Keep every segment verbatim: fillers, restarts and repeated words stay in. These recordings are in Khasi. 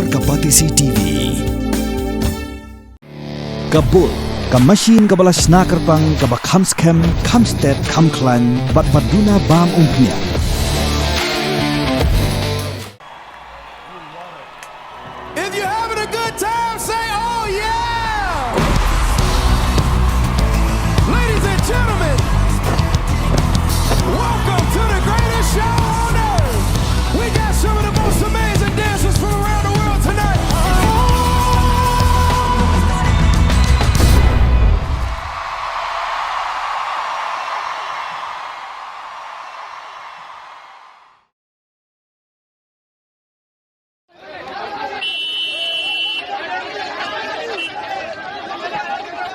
Ka Batesi T V. Ka Bull, ka machine kaba la shna kyrpang, kaba kham skhem, kham stet, kham khlaiñ, bad ba duna bam umphniang. If you're having a good time, say, "Oh, yeah!" Ladies and gentlemen, welcome to the greatest show on earth. We got some of the most amazing dancers from around the world tonight.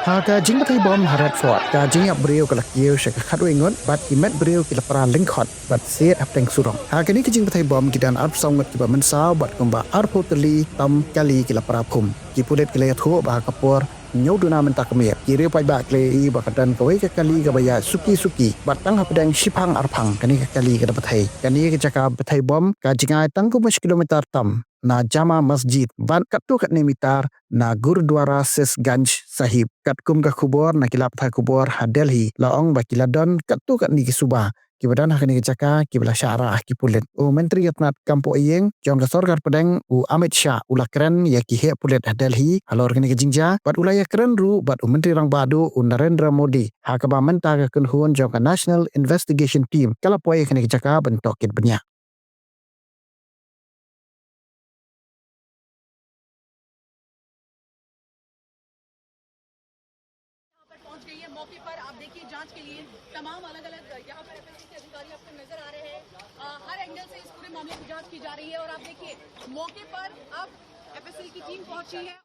Ha ka jingpynthei bom ha Red Fort, ka jingïap briew ka la kiew sha ka khatwei ngut, bad ki met briew ki la pra lyngkhot, bad siat hapdeng surok. Ha kane ka jingpynthei bom ki don arphew saw ngut kiba mynsaw, bad kumba arphew tylli tam kali ki la pra phum. Ki pulit ki la ïathuh ba ha ka por hynñiew duna mynta ka miet, ki riew paidbah ki la ïohi ba ka don kawei ka kali kaba ïaid suki suki, bad tang hapdeng shiphang arphang kane ka kali ka da bthei. Kane ka jaka bthei bom ka jngai tang kumba shi kilometer tam na Jama Masjid, bad katto katne meter na Gurdwara Sesganj Sahib. Katkum ka khubor na ki lad pathai khubor ha Delhi, la ong ba ki la don katto katne ki suba kiba don ha kane ka jaka kiba la shah rah ha ki pulit. U Myntri ka tnat kam poh ïing jong ka sorkar pdeng, u Amit Shah, u la kren ïa ki heh pulit ha Delhi halor kane ka jingjia, bad u la ïakren ruh bad u Myntri Rangbah Duh, u Narendra Modi, ha kaba mynta ka kynhun jong ka National Investigation Team ka la poi ha kane ka jaka ban tohkit bniah. यहाँ पर पहुंच गई है। मौके पर आप देखिए, जांच के लिए तमाम अलग-अलग यहाँ पर एफएसएल के अधिकारी आपको नजर आ रहे हैं। अ, हर एंगल से इस पूरे मामले की जांच की जा रही है और आप देखिए, मौके पर अब एफएसएल की टीम पहुंची है।